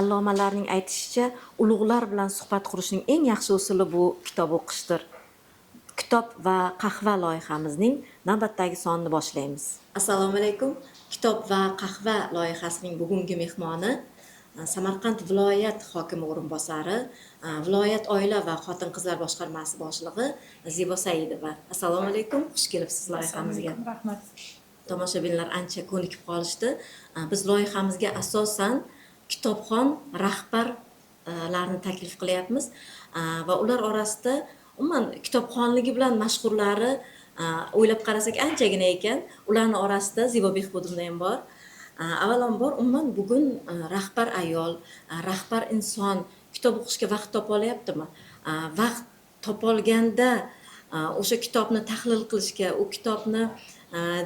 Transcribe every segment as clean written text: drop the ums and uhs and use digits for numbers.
Allomalarning aytishicha, ulug'lar bilan suhbat qurishning eng yaxshi usuli bu kitob o'qishdir. Kitob va qahva loyihamizning navbatdagi sonini boshlaymiz. Assalomu alaykum. Kitob va qahva loyihasining bugungi mehmoni Samarqand viloyat hokimi o'rinbosari, viloyat oila va xotin-qizlar boshqarmasi boshlig'i Zebo Saidova. Assalomu alaykum, xush kelibsiz loyihamizga. Rahmat. Tomoshabinlar ancha ko'nikib qolishdi. Biz loyihamizga asosan kitobxon rahbarlarni taklif qilyapmiz va ular orasida umuman kitobxonligi bilan mashhurlari, o'ylab qarasak, anchagina ekan. Ularni orasida Zebo Behbudovna ham bor. Avvalambor, umuman bugun rahbar ayol, rahbar inson kitob o'qishga vaqt topa olyaptimi? Vaqt topolganda o'sha kitobni tahlil qilishga, u kitobni,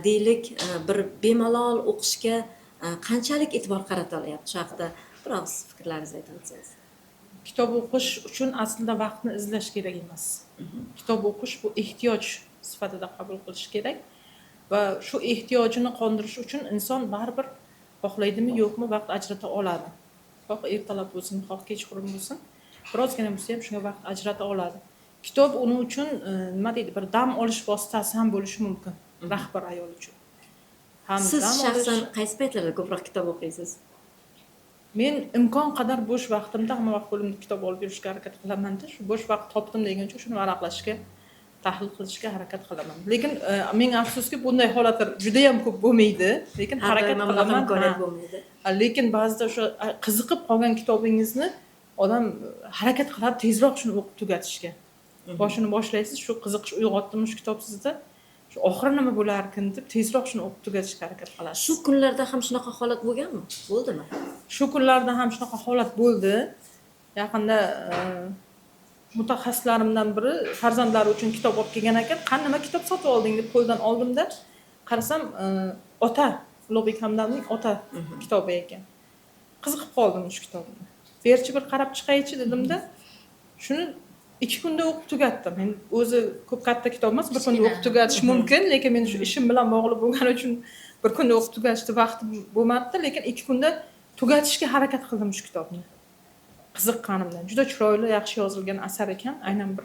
deylik, bir bemalol o'qishga qanchalik e'tibor qarata olyapti? Shu haqida biroz fikrlaringizni aytib o'tsangiz. Kitob o'qish uchun aslida vaqtni izlash kerak emas. Kitob o'qish bu ehtiyoj sifatida qabul qilish kerak va shu ehtiyojini qondirish uchun inson baribir xohlaydimi yo'qmi vaqt ajrata oladi. Xoh ertalab bo'lsin, xoh kechqurun bo'lsin, birozgina bo'lsa ham shunga vaqt ajrata oladi. Kitob uning uchun, nima deydi, bir dam olish vositasi ham bo'lishi mumkin rahbar ayol uchun. Ham Siz dam olish- shaxsan qaysi paytlarda ko'proq kitob o'qiysiz? Men imkon qadar bo'sh vaqtimda hamma vaqt qo'limda kitob olib yurishga harakat qilamanda, shu bo'sh vaqt topdim deguncha shuni varaqlashga, tahlil qilishga harakat qilaman. Lekin ming afsuski, bunday holatlar juda yam ko'p bo'lmaydi, lekin Har harakat doim ham bunaqa qilaman. imkoniyat Ha. bo'lmaydi. Lekin ba'zida o'sha qiziqib qolgan kitobingizni odam harakat qiladi tezroq shuni o'qib tugatishga. Boshini boshlaysiz, shu qiziqish uyg'otdimi shu kitob sizda, shu oxiri nima bo'larkin deb tezroq shuni o'qib tugatishga harakat qilasiz. Shu kunlarda ham shunaqa holat bo'lganmi, bo'ldimi? Shu kunlarda ham shunaqa holat bo'ldi. Yaqinda mutaxassislarimdan biri farzandlari uchun kitob olib kelgan ekan. "Qani, nima kitob sotib olding?" deb qo'ldan oldimda, qarasam, ota, Ulug'bek Hamdamning "Ota" kitobi ekan. Qiziqib qoldim shu kitobni. "Berchi, bir qarab chiqaychi", dedimda, shuni 2 kunda o'qib tugatdim. Endi o'zi ko'p katta kitob emas, bir kunda Kichkina. o'qib tugatish mumkin, lekin men shu ishim bilan bog'liq bo'lgani uchun bir kunda o'qib tugatishni vaqtim bo'lmadida, lekin 2 kunda tugatishga harakat qildim shu kitobni qiziqqanimdan. Juda chiroyli, yaxshi yozilgan asar ekan. Aynan bir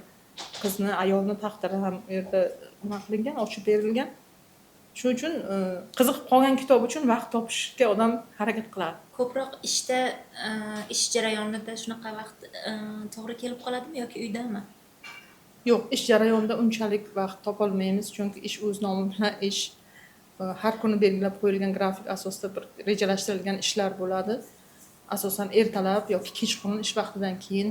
qizni, ayolni taqdiri ham u yerda nima qilingan, ochib berilgan. Shuning uchun qiziqib qolgan kitob uchun vaqt topishga odam harakat qiladi. Ko'proq ishda, ish jarayonida shunaqa vaqt to'g'ri kelib qoladimi yoki uydami? Yo'q, ish jarayonida unchalik vaqt topolmaymiz, chunki ish o'z nomi bilan ish. Har kuni belgilab qo'yilgan grafik asosida bir rejalashtirilgan ishlar bo'ladi. Asosan ertalab yoki kechqurun ish vaqtidan keyin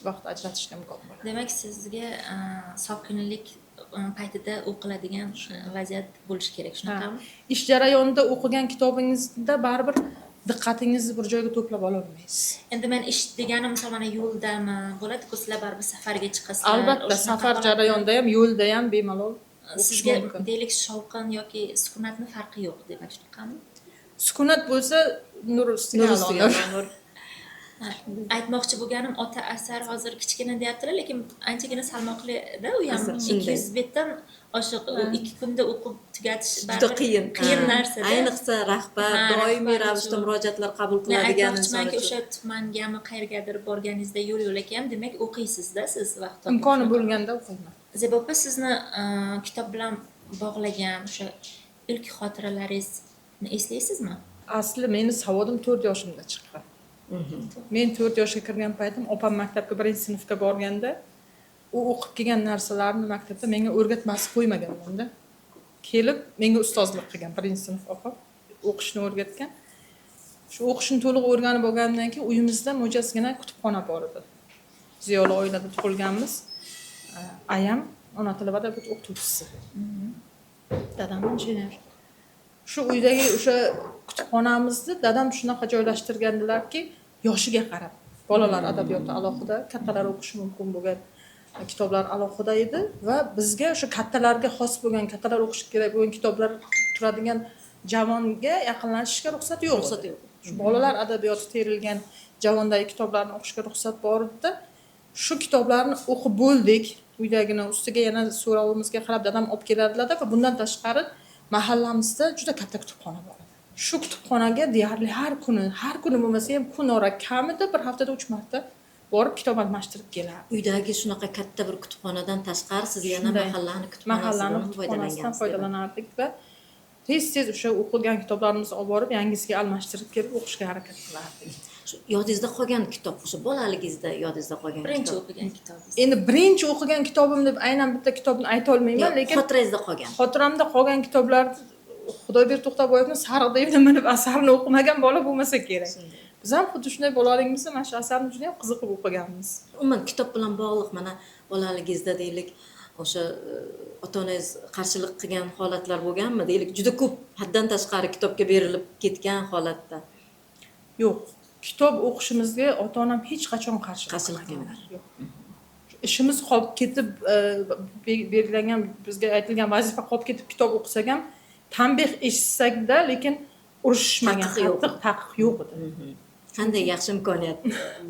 vaqt ajratishga imkon bo'ladi. Demak, sizga sokinlik paytida o'qiladigan vaziyat bo'lishi kerak, shunaqami? Ish jarayonida o'qigan kitobingizda baribir diqqatingizni bir joyga to'plab ololmaysiz. Endi men ish deganim, misol, mana yo'ldami, bo'ladiku, sizlar baribir safarga chiqasizlar. Albatta, O'shunaqa safar holatda jarayonida ham, yo'lda ham bemalol o'qish sizga mumkin. deylik, shovqin yoki sukunatni farqi yo'q, demak, shunaqami? Sukunat bo'lsa, nur ustiga Nur ustiga alo nur. Nur. Ha, aytmoqchi bo'lganim, "Ota" asar hozir kichkina deyaptilar, lekin anchagina salmoqlida u ham, Asar, ikki shunday. yuz betdan oshiq. U 2 kunda o'qib tugatish Juda baribir qiyin. qiyin Ha, narsada. Ayniqsa rahbar, Ha, doimiy rahbar ravishda uchun. murojaatlar qabul Men qiladigan inson aytmoqchimanki, uchun. o'sha tumangami, qayergadir borganingizda yo'l yo'lakay ham, demak, o'qiysizda siz vaqt topib. Imkoni bo'lganda o'qiyman. Zebo opa, sizni kitob bilan bog'lagan o'sha ilk xotiralaringizni eslaysizmi? Asli meni savodim 4 yoshimda chiqqan. Men 4 yoshga kirgan paytim opam maktabga, birinchi sinfga borganda, u o'qib kelgan narsalarni maktabda menga o'rgatmasib qo'ymaganmanda, kelib menga ustozlik qilgan. Birinchi sinf opam o'qishni o'rgatgan. Shu o'qishni to'liq o'rganib olganimdan keyin uyimizda mo'jazgina kutubxona bor edi. Ziyoli oilada tug'ilganmiz. Ayam ona tili va adabiyot o'qituvchisi, dadam injener. Shu uydagi o'sha kutubxonamizni dadam shunaqa joylashtirgandilarki, yoshiga qarab bolalar adabiyoti alohida, kattalar o'qishi mumkin bo'lgan kitoblar alohida edi va bizga o'sha kattalarga xos bo'lgan, kattalar o'qishi kerak bo'lgan kitoblar turadigan javonga yaqinlashishga ruxsat yo'q Ruxsat edi. yo'q. Shu bolalar adabiyoti terilgan javondagi kitoblarni o'qishga ruxsat bor edida. Shu kitoblarni o'qib bo'ldik uydagini, ustiga yana so'rovimizga qarab dadam olib keladilarda va bundan tashqari mahallamizda juda katta kutubxona bor edi. Shu kutubxonaga deyarli har kuni, har kuni bo'lmasa ham kunora kamida bir haftada 3 marta borib kitob almashtirib kelardik. Uydagi shunaqa katta bir kutubxonadan tashqari siz yana mahallani kutubxonasidan foydalanardik va tez-tez o'sha o'qilgan kitoblarimizni olib borib yangisiga almashtirib kelib o'qishga harakat qilardik. Shu yodingizda qolgan kitob, o'sha bolaligingizda yodingizda qolgan birinchi o'qigan kitobingiz? Endi birinchi o'qigan kitobim deb aynan bitta kitobni ayta olmayman, lekin xotirangizda qolgan. Xotiramda qolgan kitoblar Xudoyber To'xtaboyevning Sariq devni minib asarini o'qimagan bola bo'lmasa kerak. Biz ham xuddi shunday bolaligimizda mana shu asarni juda ham qiziqib o'qiganmiz. Umuman kitob bilan bog'liq mana bolaligingizda deylik, o'sha ota-onangiz qarshilik qilgan holatlar bo'lganmi? Deylik, juda ko'p haddan tashqari kitobga berilib ketgan holatda. Yo'q, kitob o'qishimizga ota-onam hech qachon qarshilik qilmaganlar. Yo'q. Ishimiz qolib ketib, belgilangan, bizga aytilgan vazifa qolib ketib kitob o'qisak ham tanbeh eshitsakda, lekin urushishmagan, qattiq taqiq yo'q edi. Qanday yaxshi imkoniyat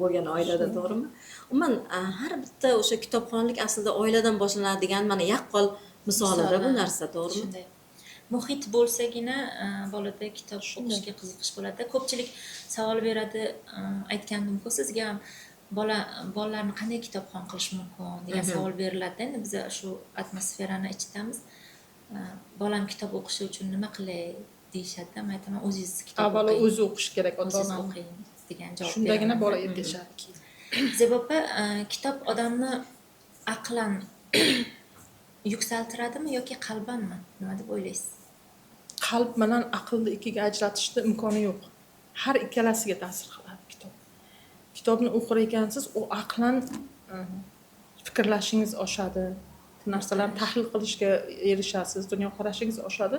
bo'lgan oilada, to'g'rimi? Umuman har bitta o'sha kitobxonlik aslida oiladan boshlanadigan mana yaqqol misolida bu narsa, to'g'rimi? Shunday. Muhit bo'lsagina bolada kitob o'qishga qiziqish bo'ladi. Ko'pchilik savol beradi, aytgandim-ku sizga ham, bolalarni qanday kitobxon qilish mumkin degan savol beriladi. Endi biz shu atmosferani ichidamiz. Bolam kitob o'qishi uchun nima qilay deyishadi. Men aytaman, o'zingiz kitob o'qing. Avvalo o'zi o'qish kerak, ota-ona o'qing degan javob. Shundagina bola ergashadi keyin. Zebo opa, kitob odamni aqlan yuksaltiradimi yoki qalbanmi? Nima deb o'ylaysiz? Qalb bilan aqlni ikkiga ajratishni imkoni yo'q. Har ikkalasiga ta'sir qiladi kitob. Kitobni o'qir ekansiz, u aqlan fikrlashingiz oshadi, narsalarni tahlil qilishga erishasiz, dunyoqarashingiz oshadi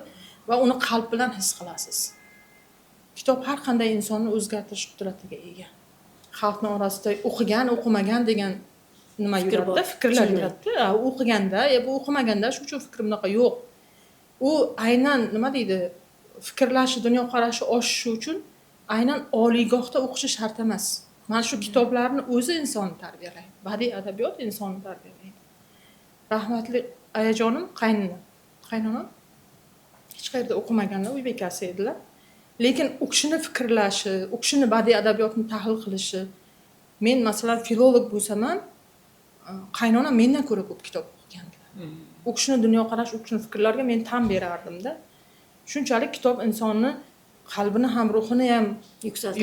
va uni qalb bilan his qilasiz. Kitob har qanday insonni o'zgartirish qudratiga ega. Xalqning orasida o'qigan, o'qimagan degan nima yuradida, fikrlar yuradida. O'qiganda, bu o'qimaganda, shu uchun fikrim bunaqa yo'q. U aynan nima deydi, fikrlashi, dunyoqarashi oshishi uchun aynan oliygohda o'qishi shart emas. Mana shu kitoblarni o'zi insonni tarbiyalaydi. Badiiy adabiyot insonni tarbiyalaydi. Rahmatli ayajonim qaynonam hech qayerda o'qimaganlar, uy bekasi edilar. Lekin u kishini fikrlashi, u kishini badiiy adabiyotni tahlil qilishi, men masalan filolog bo'lsam ham, qaynonam mendan ko'ra ko'p kitob o'qigandilar. U kishini dunyoqarashi, u kishini fikrlariga men tan berardimda. Shunchalik kitob insonni qalbini ham, ruhini ham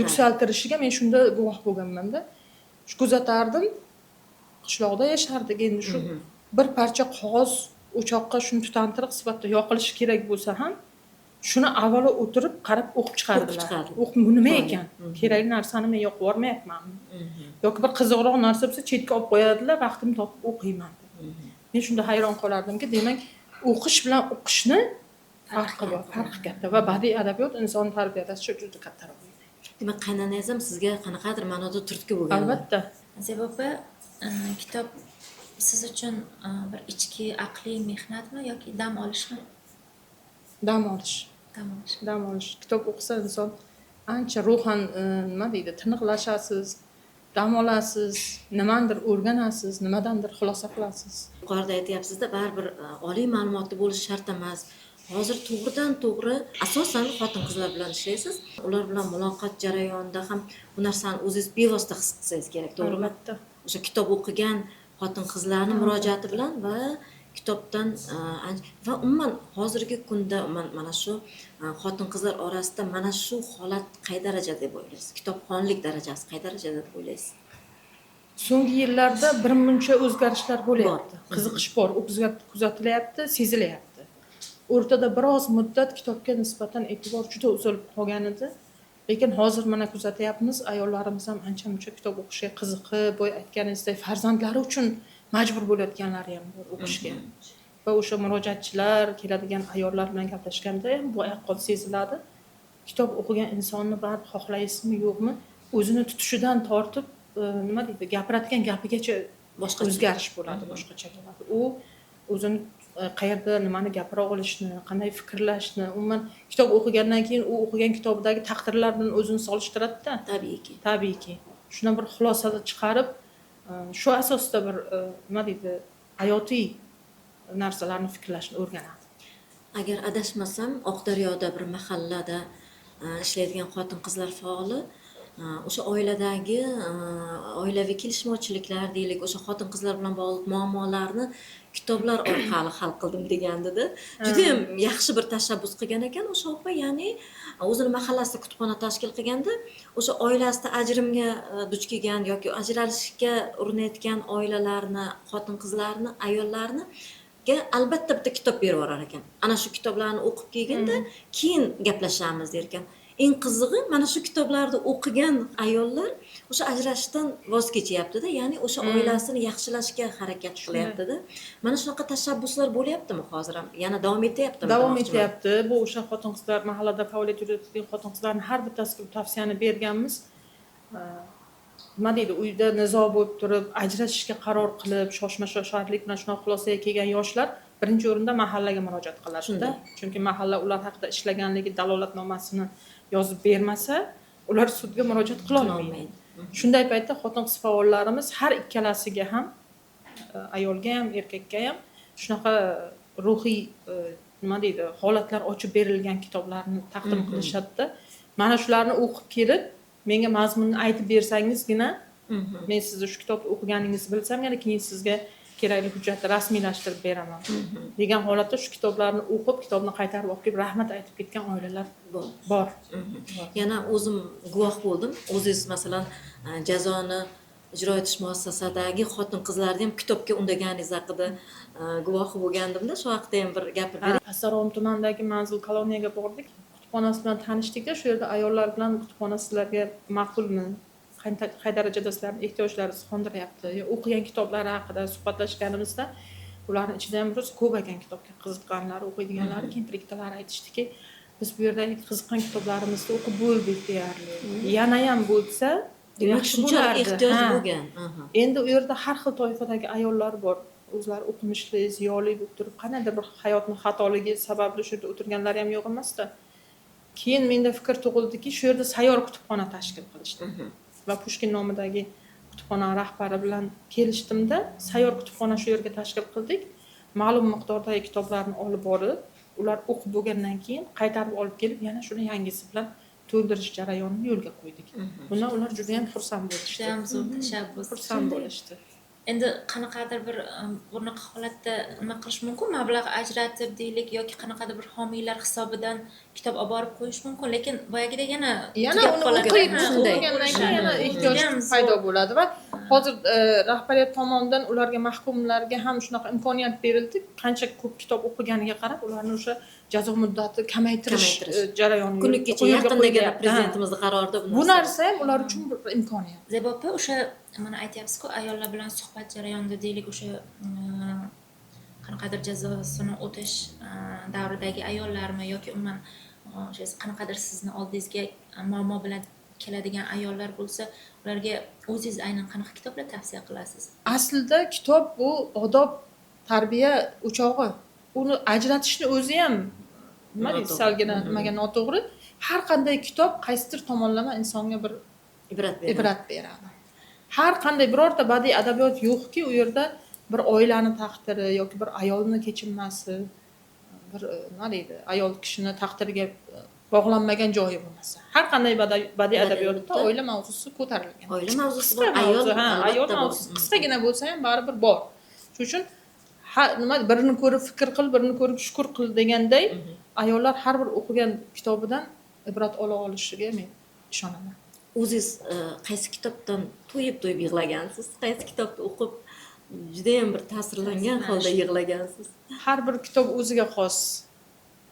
yuksaltirishiga men shunda guvoh bo'lganman-da. Shu kuzatardim. Qishloqda yashardik endi shu bir parcha qog'oz o'choqqa shuni tutantiriq sifatida yoqilishi kerak bo'lsa ham, shuni avvalo o'tirib qarab o'qib chiqardilar. O'qib bu nima ekan? Kerakli narsani men yoqib yubormayapmanmi? Yoki bir qiziqroq narsa bo'lsa chetga olib qo'yadilar, vaqtim topib o'qiyman deb. Men shunda hayron qolardimki, demak, o'qish bilan o'qishni farqi bor, farqi katta va badiiy adabiyot insonni tarbiyalashda juda katta rol o'ynaydi. Demak, qaynonangiz ham sizga qanaqadir ma'noda turtki bo'lgan. Albatta. Zebo opa, kitob siz uchun bir ichki aqliy mehnatmi yoki dam olishmi? Dam olish. Dam olish. Dam olish. Kitob o'qisa inson ancha ruhan nima deydi, tiniqlashasiz, dam olasiz, nimadir o'rganasiz, nimadandir xulosa qilasiz. Yuqorida aytyapsizda, baribir oliy ma'lumotli bo'lish shart emas. Hozir to'g'ridan to'g'ri asosan xotin-qizlar bilan ishlaysiz. Ular bilan muloqot jarayonida ham bu narsani o'zingiz bevosita his qilsangiz kerak, to'g'rimi? Albatta. O'sha kitob o'qigan xotin-qizlarning murojaati bilan va kitobdan va umuman hozirgi kunda mana shu xotin-qizlar orasida mana shu holat qay darajada deb o'ylaysiz? Kitobxonlik darajasi qay darajada deb o'ylaysiz? So'nggi yillarda bir muncha o'zgarishlar bo'lyapti. Qiziqish bor, kuzatilyapti, sezilyapti. O'rtada biroz muddat kitobga nisbatan e'tibor juda uzilib qolgan edi. Lekin hozir mana kuzatyapmiz, ayollarimiz ham ancha-muncha kitob o'qishga qiziqib, boya aytganingizdek farzandlari uchun majbur bo'layotganlari ham bor o'qishga. Va o'sha murojaatchilar, keladigan ayollar bilan gaplashganda ham bu yaqqol seziladi. Kitob o'qigan insonni baribir xohlaysizmi, yo'qmi, o'zini tutishidan tortib, nima deydi, gapiradigan gapigacha boshqacha o'zgarish bo'ladi, boshqacha bo'ladi. U o'zini qayerda nimani gapira olishni, qanday fikrlashni, umuman kitob o'qigandan keyin u o'qigan kitobidagi taqdirlar bilan o'zini solishtiradi-da. Tabiiyki. Tabiiyki. Shundan bir xulosa chiqarib, shu asosda bir nima deydi, hayotiy narsalarni fikrlashni o'rganadi. Agar adashmasam, Oqdaryoda bir mahallada ishlaydigan xotin qizlar faoli o'sha oiladagi oilaviy kelishmovchiliklar deylik, o'sha xotin qizlar bilan bog'liq muammolarni kitoblar orqali hal qildim degandida judayam yaxshi bir tashabbus qilgan ekan o'sha opa. Ya'ni o'zini mahallasida kutubxona tashkil qilganda o'sha oilasida ajrimga duch kelgan yoki ajralishga urinayotgan oilalarni, xotin qizlarni, ayollarni albatta bitta kitob berib yuborar ekan. Ana shu kitoblarni o'qib kelganda keyin gaplashamiz der ekan. Eng qizig'i, mana shu kitoblarni o'qigan ayollar o'sha ajrashishdan voz kechyaptida, ya'ni o'sha oilasini yaxshilashga harakat qilyaptida. Mana shunaqa tashabbuslar bo'lyaptimi hozir ham? Yana davom etyaptimi? Davom etyapti. Bu o'sha xotin qizlar, mahallada faoliyat yuritadigan xotin qizlarni har bittasiga bu tavsiyani berganmiz. Nima deydi, uyda nizo bo'lib turib, ajrashishga qaror qilib, shoshma-shosharlik bilan shunaqa xulosaga kelgan yoshlar birinchi o'rinda mahallaga murojaat qiladida. Chunki mahalla ular haqida ishlaganligi dalolatnomasini yozib bermasa, ular sudga murojaat qila olmaydi. Shunday paytda xotin-qiz faollarimiz har ikkalasiga ham, ayolga ham, erkakka ham shunaqa ruhiy nima deydi, holatlar ochib berilgan kitoblarni taqdim qilishadi. Mana shularni o'qib kelib, menga mazmunini aytib bersangizgina, men sizni shu kitobni o'qiganingizni bilsam, yana keyin sizga kerakli hujjatni rasmiylashtirib beraman degan holatda shu kitoblarni o'qib, kitobni qaytarib olib kelib rahmat aytib ketgan oilalar bor. Yana o'zim guvoh bo'ldim. O'zingiz masalan jazoni ijro etish muassasadagi xotin qizlarni ham kitobga undaganingiz haqida guvohi bo'lgandimda, shu haqida ham bir gapirib bering. Pastdarg'om tumanidagi manzil koloniyaga bordik. Kutubxonasi bilan tanishdikda, shu yerda ayollar bilan kutubxona sizlarga ma'qulmi? Qay darajada sizlarning ehtiyojlaringizni qondiryapti? Yo, o'qigan kitoblari haqida suhbatlashganimizda ularning ichida ham rosa ko'p ekan kitobga qiziqqanlar, o'qiydiganlari. Keyin bir ikkitalari aytishdiki, biz bu yerdagi qiziqqan kitoblarimizni o'qib bo'ldik deyarli. Yana ham bo'lsa, yaxshi bo'lardi. Ehtiyoj bo'lgan. Endi u yerda har xil toifadagi ayollar bor. O'zlari o'qimishli, ziyoli bo'lib turib, qandaydir bir hayotning xatoligi sababli shu yerda o'tirganlar ham yo'q emasda. Keyin menda fikr tug'ildiki, shu yerda sayyor kutubxona tashkil qilishdi. Va Pushkin nomidagi kutubxona rahbari bilan kelishdimda, sayyor kutubxona shu yerga tashkil qildik. Ma'lum miqdordagi kitoblarni olib borib, ular o'qib bo'lgandan keyin qaytarib olib kelib, yana shuni yangisi bilan to'ldirish jarayonini yo'lga qo'ydik. Bundan ular juda ham xursand bo'lishdi. Juda ham zo'r tashabbus. Xursand bo'lishdi. Endi qanaqadir bir bunaqa holatda nima qilish mumkin? Mablag' ajratib deylik yoki qanaqadir bir homiylar hisobidan kitob olib borib qo'yish mumkin, lekin boyagidek yana uni o'qiydi, o'qigandan keyin yana ehtiyoj paydo bo'ladi va hozir rahbariyat tomonidan ularga, mahkumlarga ham shunaqa imkoniyat berildi. Qancha ko'p kitob o'qiganiga qarab ularni o'sha jazo muddati kamaytirish jarayoni kuni kecha yaqindagina prezidentimizning qarorida bu narsa ham ular uchun bir imkoniyat. Zebo opa, o'sha mana aytyapsiz-ku, ayollar bilan suhbat jarayonida deylik, o'sha qanaqadir jazosini o'tash davridagi ayollarmi yoki umuman o'sha qanaqadir sizni oldingizga muammo bilan keladigan ayollar bo'lsa, ularga o'zingiz aynan qanaqa kitoblar tavsiya qilasiz? Aslida kitob bu odob, tarbiya o'chog'i. Uni ajratishni o'zi ham nima deydi, salgina nimaga noto'g'ri. Har qanday kitob qaysidir tomonlama insonga bir ibrat beradi. Har qanday birorta badiiy adabiyot yo'qki, u yerda bir oilani taqdiri yoki bir ayolni kechinmasi, bir nima deydi, ayol kishini taqdiriga bog'lanmagan joyi bo'lmasa. Har qanday badiiy adabiyotda oila mavzusi ko'tarilgan. Oila mavzusi bor, ayol mavzusi qisqagina bo'lsa ham baribir bor. Shuning uchun nima, birini ko'rib fikr qil, birini ko'rib shukur qil deganday, ayollar har bir o'qigan kitobidan ibrat ola olishiga men ishonaman. O'zingiz qaysi kitobdan to'yib-to'yib yig'lagansiz? Qaysi kitobni o'qib juda ham bir ta'sirlangan holda yig'lagansiz? Har bir kitob o'ziga xos.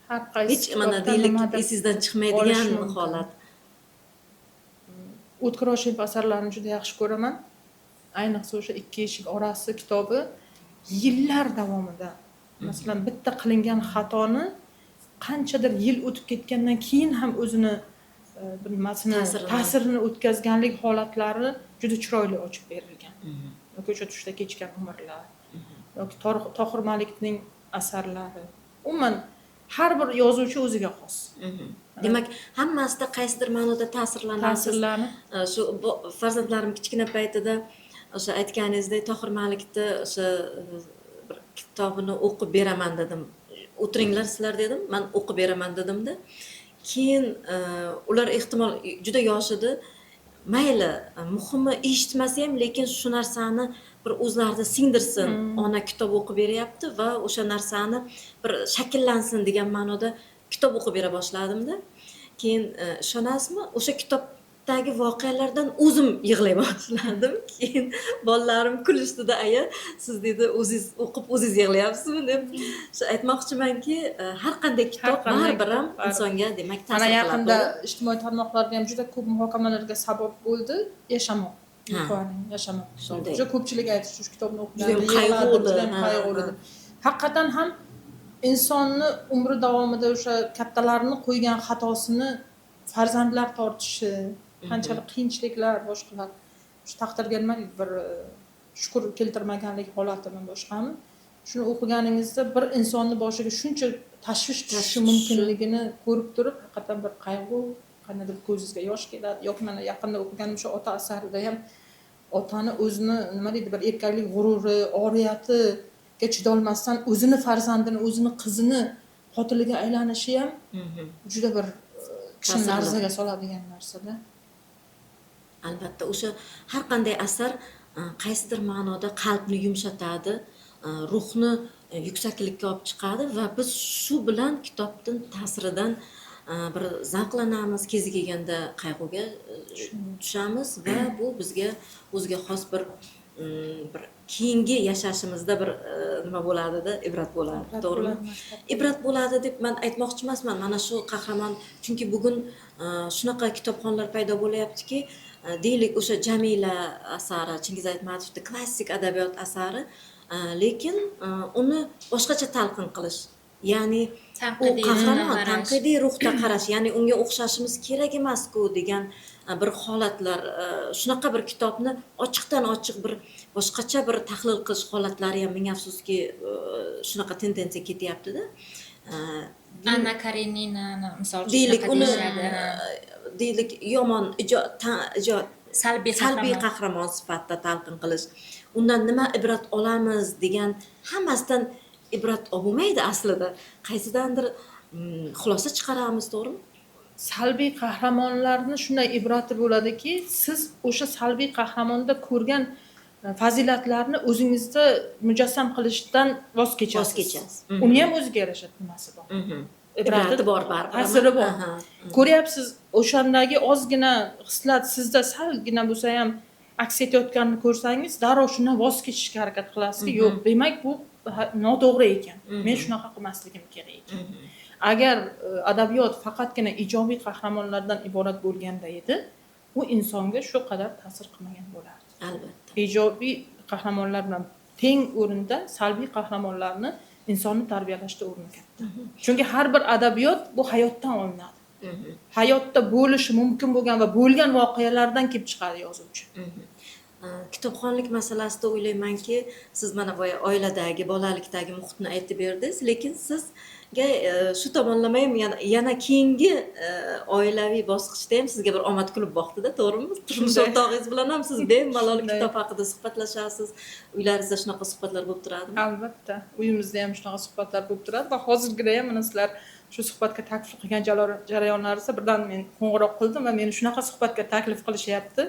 Har qaysi hech mana deylik esingizdan chiqmaydigan holat. O'tkir Hoshimov asarlarini juda yaxshi ko'raman. Ayniqsa o'sha Ikki eshik orasi kitobi yillar davomida, masalan, bitta qilingan xatoni qanchadir yil o'tib ketgandan keyin ham o'zini bir nimasini, ta'sirini o'tkazganlik holatlari juda chiroyli ochib berilgan. Yoki o'sha tushda kechgan umrlar, yoki Tohir Malikning asarlari. Umuman har bir yozuvchi o'ziga xos. Demak, hammasida qaysidir ma'noda ta'sirlanasiz. Shu farzandlarim kichkina paytida o'sha aytganingizdek Tohir Malikni o'sha bir kitobini o'qib beraman dedim. O'tiringlar sizlar dedim, men o'qib beraman dedimda. Keyin ular ehtimol juda yosh edi. Mayli, muhimi eshitmasa ham, lekin shu narsani bir o'zlarida singdirsin. Ona kitob o'qib beryapti va o'sha narsani bir shakllansin degan ma'noda kitob o'qib bera boshladimda. Keyin ishonasizmi, o'sha kitobdagi voqealardan o'zim yig'lay boshladim. Keyin bolalarim kulishdida, aya, siz deydi, o'zingiz o'qib o'zingiz yig'layapsizmi deb. Shu aytmoqchimanki, har qanday kitob baribir ham insonga demak ta'sir Mana qiladi. yaqinda ijtimoiy tarmoqlarda ham juda ko'p muhokamalarga sabab bo'ldi Yashamoq. Yuqorining Yashamoq kitobi. Juda ko'pchilik aytishdi, shu kitobni Judayam o'qiganda yig'ladim, qayg'uli, judayam qayg'uli deb. Haqiqatan ham insonni umri davomida o'sha kattalarni qo'ygan xatosini farzandlar tortishi, qanchalik qiyinchiliklar, boshqalar, shu taqdirga nima deydi, bir shukur keltirmaganlik holatimi, boshqami, shuni o'qiganingizda bir insonni boshiga shuncha tashvish tushishi mumkinligini ko'rib turib, haqiqatan bir qayg'u, qandaydir ko'zingizga yosh keladi. Yoki mana yaqinda o'qiganim shu Ota asarida ham otani o'zini nima deydi, bir erkaklik g'ururi, oriyatiga chidolmasdan o'zini farzandini, o'zini qizini qotiliga aylanishi ham juda bir kishini Ta'sirli. larzaga soladigan narsada. Albatta, o'sha har qanday asar qaysidir ma'noda qalbni yumshatadi, ruhni yuksaklikka olib chiqadi va biz shu bilan kitobning ta'siridan bir zavqlanamiz, kezi kelganda qayg'uga tushamiz va bu bizga o'ziga xos bir bir keyingi yashashimizda bir nima bo'ladida, ibrat bo'ladi, Ibrat to'g'rimi? bo'ladi, maktab. Ibrat bo'ladi deb man aytmoqchi emasman. Mana shu qahramon, chunki bugun shunaqa kitobxonlar paydo bo'lyaptiki, deylik, o'sha Jamila asari, Chingiz Aytmatovni klassik adabiyot asari, lekin uni boshqacha talqin qilish, ya'ni u Tanqidiy qahramon ruhda qarash. Tanqidiy ruhda qarash, ya'ni unga o'xshashimiz kerak emasku degan bir holatlar, shunaqa bir kitobni ochiqdan ochiq bir boshqacha bir tahlil qilish holatlari ham, ming afsuski, shunaqa tendensiya ketyaptida. Anna Kareninani misol uchun Deylik, shunaqa uni deyishadi, ha. Deylik, yomon ijod salbiy salbiy qahramon. Qahramon sifatida talqin qilish, undan nima ibrat olamiz degan, hammasidan ibrat olib bo'lmaydi aslida, qaysidandir xulosa chiqaramiz, to'g'rimi? Salbiy qahramonlarni shunday ibrati bo'ladiki, siz o'sha salbiy qahramonda ko'rgan fazilatlarni o'zingizda mujassam qilishdan voz kechasiz. Voz kechasiz. Uni ham o'ziga yarasha nimasi bor, ibrati, Ibrati bor baribir. Ta'siri bor. Ko'ryapsiz, o'shandagi ozgina xislat sizda salgina bo'lsa ham aks etayotganini ko'rsangiz, darrov shundan voz kechishga harakat qilasizki, yo'q, demak bu noto'g'ri ekan, men shunaqa qilmasligim kerak ekan. Agar adabiyot faqatgina ijobiy qahramonlardan iborat bo'lganda edi, u insonga shu qadar ta'sir qilmagan bo'lardi. Ijobiy qahramonlar bilan teng o'rinda salbiy qahramonlarni insonni tarbiyalashda o'rni katta, chunki har bir adabiyot bu hayotdan olinadi, hayotda bo'lishi mumkin bo'lgan va bo'lgan voqealardan kelib chiqadi yozuvchi. Kitobxonlik masalasida o'ylaymanki, siz mana boya oiladagi, bolalikdagi muhitni aytib berdingiz, lekin sizga shu tomonlama ham yana keyingi oilaviy bosqichda ham sizga bir omad kulib boqdida, to'g'rimi? Turmush o'rtog'ingiz bilan ham siz bemalol Shunday. kitob haqida suhbatlashasiz. Uylaringizda shunaqa suhbatlar bo'lib turadimi? Albatta, uyimizda ham shunaqa suhbatlar bo'lib turadi va hozirgina ham mana sizlar shu suhbatga taklif qilgan jarayonlaringizda birdan men qo'ng'iroq qildim va meni shunaqa suhbatga taklif qilishyapti,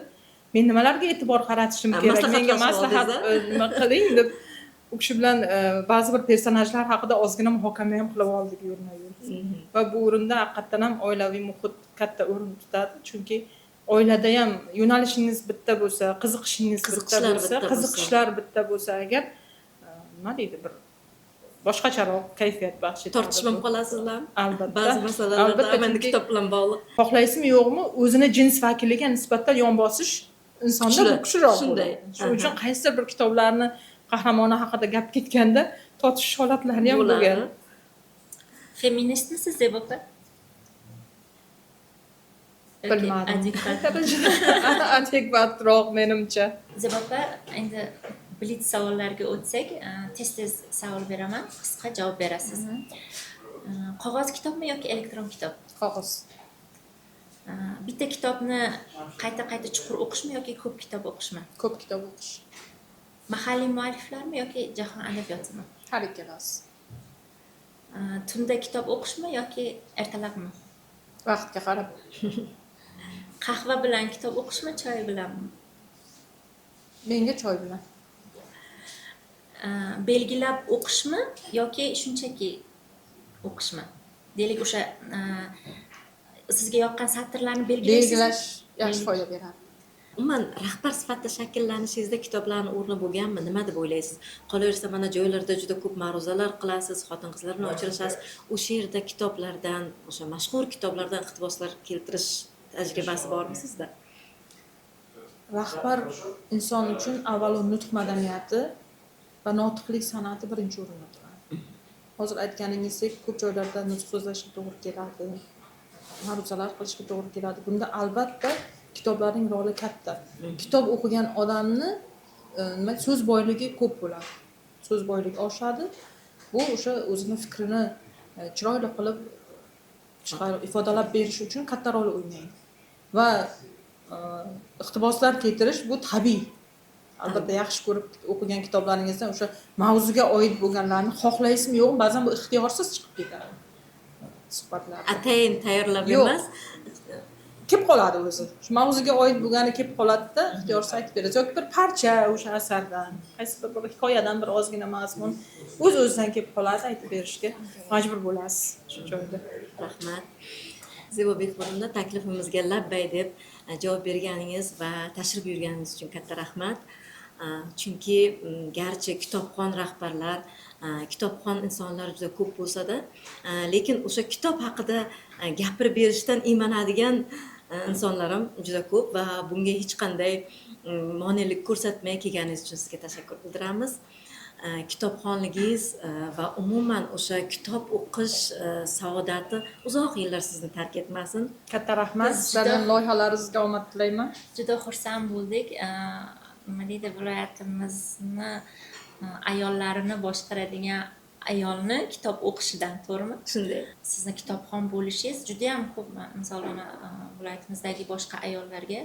men nimalarga e'tibor qaratishim kerak, menga maslahatlashib maslahat oldingiz, nima qiling deb u kishi bilan ba'zi bir personajlar haqida ozgina muhokama ham qilib oldik yo'lma yo'l. Va bu o'rinda haqiqatdan ham oilaviy muhit katta o'rin tutadi, chunki oilada ham yo'nalishingiz bitta bo'lsa, qiziqishingiz bitta Qiziqishlar bo'lsa, bitta bo'lsa. Qiziqishlar bitta bo'lsa agar, nima deydi, bir boshqacharoq kayfiyat baxsh etadi. Tortishib ham qolasizlarmi? Albatta. Ba'zi masalalarda, Albatta, endi chunki kitob bilan bog'liq. xohlaysizmi yo'qmi, o'zini jins vakiliga nisbatan yon bosish insonda Kuchli. bu kuchliroq bo'ladi. Shuning uchun qaysidir bir kitoblarni qahramoni haqida gap ketganda tortishish holatlari ham Bo'ladi. bo'lgan. Feministmisiz, Zebo opa? Yoki Bilmadim. Adekvat. Adekvatroq menimcha. Zebo opa, endi blitz savollarga o'tsak, tez tez savol beraman, qisqa javob berasiz. Qog'oz kitobmi yoki elektron kitob? Qog'oz. Bitta kitobni qayta qayta chuqur o'qishmi yoki ko'p kitob o'qishmi? Ko'p kitob o'qish. Mahalliy mualliflarmi yoki jahon adabiyotimi? Har ikkalasi. Tunda kitob o'qishmi yoki ertalabmi? Vaqtga qarab. Qahva bilan kitob o'qishmi, choy bilanmi? Menga choy bilan. Belgilab o'qishmi yoki shunchaki o'qishmi? Deylik, o'sha sizga yoqqan satrlarni belgilaysizmi? Belgilash yaxshi foyda beradi. Umuman, rahbar sifatida shakllanishingizda kitoblarni o'rni bo'lganmi, nima deb o'ylaysiz? Qolaversa, mana joylarda juda ko'p ma'ruzalar qilasiz, xotin qizlar bilan uchrashasiz, o'sha yerda kitoblardan, o'sha mashhur kitoblardan iqtiboslar keltirish tajribasi bormi sizda? Rahbar inson uchun avvalo nutq madaniyati va notiqlik san'ati birinchi o'rinda turadi. Hozir aytganingizdek, ko'p joylarda nutq so'zlashga to'g'ri keladi, ma'ruzalar qilishga to'g'ri keladi. Bunda albatta kitoblarning roli katta. Kitob o'qigan odamni nima, so'z boyligi ko'p bo'ladi, so'z boyligi oshadi. Bu o'sha o'zini fikrini chiroyli qilib chiqarib ifodalab berish uchun katta rol o'ynaydi. Va iqtiboslar keltirish bu tabiiy. Albatta, yaxshi ko'rib o'qigan kitoblaringizdan o'sha mavzuga oid bo'lganlarni xohlaysizmi yo'qmi, ba'zan bu ixtiyorsiz chiqib ketadi suhbatlarda. Atayin tayyorlab Yo'q. emas. Kelib qoladi o'zi, shu mavzuga oid bo'lgani kelib qoladida, ixtiyorsiz aytib berasiz yoki bir parcha o'sha asardan, qaysi bir hikoyadan bir ozgina mazmun o'z o'zidan kelib qoladi, aytib berishga majbur bo'lasiz shu joyda. Rahmat, Zebo Bekmurodovna, taklifimizga labbay deb javob berganingiz va tashrif buyurganingiz uchun katta rahmat. Chunki garchi kitobxon rahbarlar, kitobxon insonlar juda ko'p bo'lsa-da, lekin o'sha kitob haqida gapirib berishdan iymanadigan insonlar ham juda ko'p va bunga hech qanday monelik ko'rsatmay kelganingiz uchun sizga tashakkur bildiramiz. Kitobxonligingiz va umuman o'sha kitob o'qish saodati uzoq yillar sizni tark etmasin. Katta rahmat. Biz Sizlarning loyihalaringizga omad tilayman. Juda xursand bo'ldik. Nima deydi, viloyatimizni ayollarini boshqaradigan ayolni kitob o'qishidan, to'g'rimi? Shunday. Sizni kitobxon bo'lishingiz judayam ko'p, misol, mana viloyatimizdagi boshqa ayollarga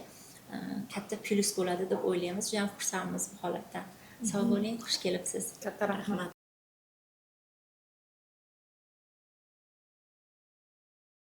katta plyus bo'ladi deb o'ylaymiz. Judayam xursandmiz bu holatdan. Sog' bo'ling, xush kelibsiz. Katta rahmat. Rahmat.